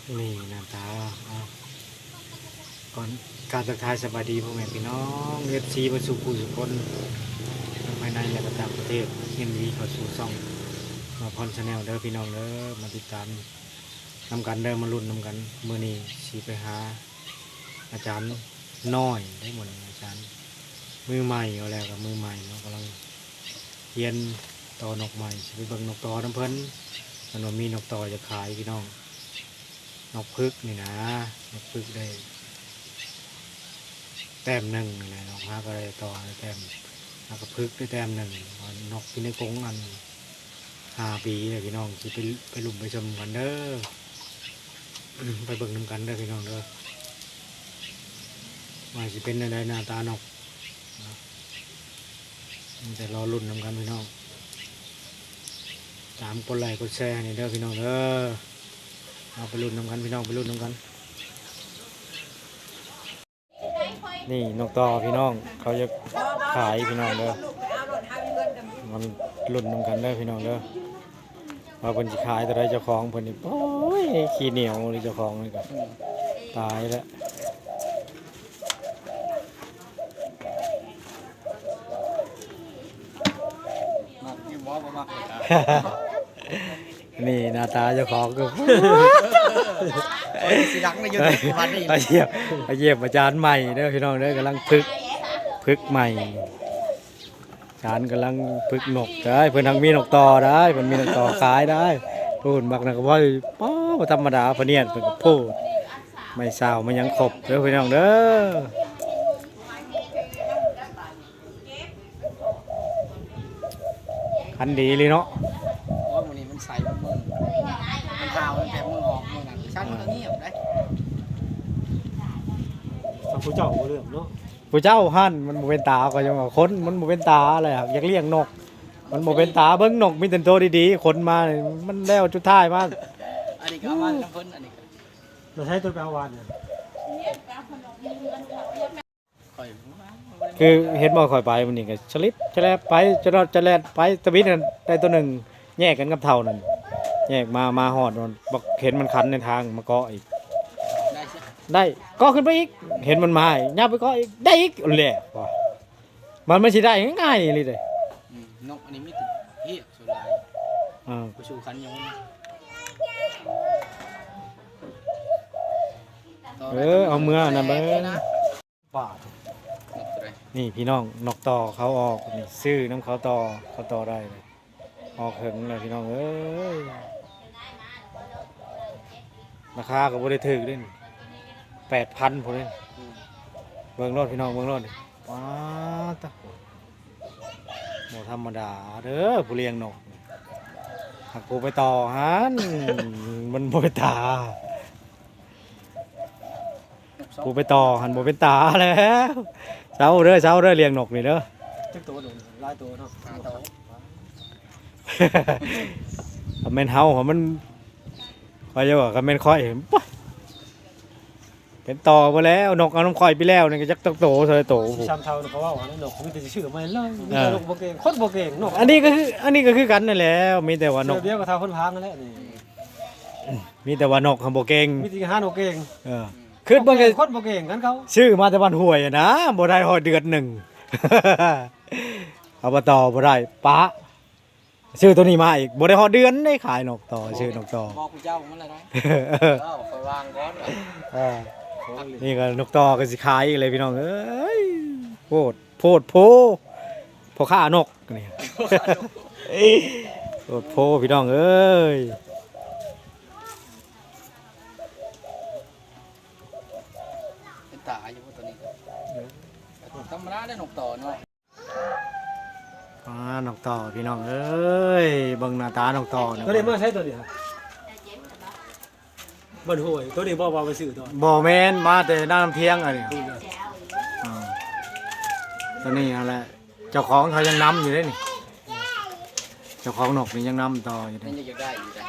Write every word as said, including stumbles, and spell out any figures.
นี่หน้าตา เอา ก่อนกราบทักทายสบายดีพ่อแม่พี่น้อง เอฟซี เบิดสู่ผู้สู่คน ทั้งภายในและก็ต่างประเทศ ยินดีเข้าสู่ช่อง มาพร Channel เด้อพี่น้องเด้อ มาติดตามนำกันเด้อ มาลุ้นนำกัน มื้อนี้สิไปหาอาจารย์น้อยได้หมด อาจารย์มือใหม่ เอาแล้วก็มือใหม่เนาะ กำลังเรียนต่อนกใหม่ สิไปเบิ่งนกต่อนำเพิ่น มันว่ามีนกต่อจะขายพี่น้อง นกผึกนี่นะ นกผึกได้แต้มหนึ่งนี่แหละ นกหาก็ได้ต่อได้แต้ม หากะผึกได้แต้มหนึ่ง นกอยู่ในกรงอันห้าปีเลยพี่น้อง สิไป ไปลุ่มไปชมกันเด้อ ไปเบิ่งนำกันเด้อพี่น้องเด้อ ว่าสิเป็นแนวใดหน้าตานก นะ มีแต่รอลุ้นนำกันพี่น้อง ตามกดไลค์กดแชร์ให้นี่เด้อพี่น้องเด้อ เอาไปลุ้นนำกันพี่น้อง ไปลุ้นนำกัน นี่นกต่อพี่น้อง เขาจะขายพี่น้องเด้อ มันลุ้นนำกันเด้อพี่น้องเด้อ ว่าเพิ่นสิขายเท่าใด เจ้าของเพิ่นนี่ โอ้ย ขี้เหนียวเลยเจ้าของนี่ก็ อืม ตายแล้ว มักอยู่บ่ บ่มักเลยครับ นี่หน้าตาเจ้าของก็ โอ้ย สิดังในYouTube วันนี้ มาเยี่ยม มาเยี่ยมอาจารย์ใหม่เด้อพี่น้องเด้อ กำลังฝึก ฝึกใหม่ อาจารย์กำลังฝึกนกได้ เพิ่นทั้งมีนกต่อได้ เพิ่นมีนกต่อขายได้ พู้นบักนักว่า ป้า บ่ธรรมดา พะเนียดเพิ่นก็พูด ไม่เศร้า ไม่ยังครบเด้อพี่น้องเด้อ คันดีเลยเนาะ โอ้ย มื้อนี้มันใสมันมึน มันหาวตั้งแต่มื้อออกมื้อนั้น ฉันมันก็เงียบได้ ถ้าผู้เจ้าบ่เรื่องเนาะ ผู้เจ้าหั่นมันบ่เป็นตา ก็ยังว่าคนมันบ่เป็นตาอะไรอะ อยากเลี้ยงนก มันบ่เป็นตา เบิ่งนกมีแต่ตัวดีๆ คนมานี่มันแล้วจุดท้ายมา อันนี้ก็เอามาจากเพิ่น อันนี้ก็ เราใช้ตัวแปลวานเนี่ย ข่อย คือเห็นบ่ ข่อยไปมื้อนี้ก็สลิดแฉลบไป จะรอดจะแลดไป ตะบิดนั่นได้ตัวหนึ่ง แยกกันกับเฒ่านั่น แยกมา มาฮอดนั่น บักเห็นมันคันในทาง มาเกาะอีก ได้สิ ได้ เกาะขึ้นไปอีก เห็นมันมาอีก ยับไปเกาะอีก ได้อีก แหละว่ะ มันไม่ใช่ได้ง่ายๆเลยเด้ อืม นกอันนี้มีแต่เพี้ยส่วนหลาย อ่า ไปสู่คันยง เออ เอาเมือนะเบิ่ง บาท นี่พี่น้อง นกต่อเขาออก นี่ซื้อนำเขาต่อ เขาต่อได้เลย ออกเถิงเลยพี่น้องเอ้ย ราคาก็บ่ได้ถูกเด้ แปดพันพุ้นเด้ อืม เบิ่งโลดพี่น้อง เบิ่งโลดนี่ ป๊าดตะ บ่ธรรมดาเด้อ ผู้เลี้ยงนก หากผู้ไปต่อหั่น มันบ่เป็นตา ผู้ไปต่อหั่นบ่เป็นตาแล้ว เซาเด้อ เซาเด้อ เลี้ยงนกนี่เด้อ จักตัวหนึ่ง หลายตัวเนาะ ห้าตัว คันแม่นเฮา มัน ข้อยจะว่าคันแม่นข้อย ปะ เป็นต่อไปแล้ว นกเอานำข้อยไปแล้วนี่ก็จักตักโตเท่าใดโต สิซ้ำเท่าเขาเว้าอันนั้นนกมีแต่สิซื้อมาให้เลย เออ นกบ่เก่ง คนบ่เก่งนก อันนี้ก็คือ อันนี้ก็คือกันนั่นแหละ มีแต่ว่านก เดียวกับเท่าคนพางนั่นแหละนี่ มีแต่ว่านกหั้นบ่เก่ง มีแต่หานกเก่ง เออ คือเบิ่งก็ คนบ่เก่งกันเขา ซื้อมาแต่บ้านห้วยอะนะ บ่ได้ฮอดเดือนหนึ่ง อบต บ่ได้ ปะ ซื้อตัวนี้มาอีก บ่ได้ฮอดเดือนได้ขายนกต่อ ซื้อนกต่อ บอกผู้เจ้ามันละได้ เออ เออ ข้อยวางก่อนว่ะ เออ นี่ก็นกต่อก็สิขายอีกเลยพี่น้องเอ้ย โพด โพดโพ พ่อค้านกนี่ โพดโพพี่น้องเอ้ย เป็นตาอยู่บ่ตัวนี้ ธรรมดาได้นกต่อเนาะ อ่า นกต่อพี่น้องเอ้ย เบิ่งหน้าตานกต่อนี่ ตัวนี้มาใช้ตัวนี้ครับ บ้านห้วย ตัวนี้บ่ว่าไปซื้อตัว บ่แม่น มาแต่น้ำเที่ยงอันนี้ นี่นะ อ่า ตัวนี้นั่นแหละ เจ้าของเขายังนำอยู่เด้นี่ เจ้าของนกนี่ยังนำต่ออยู่เด้ มันยังอยากได้อยู่นะ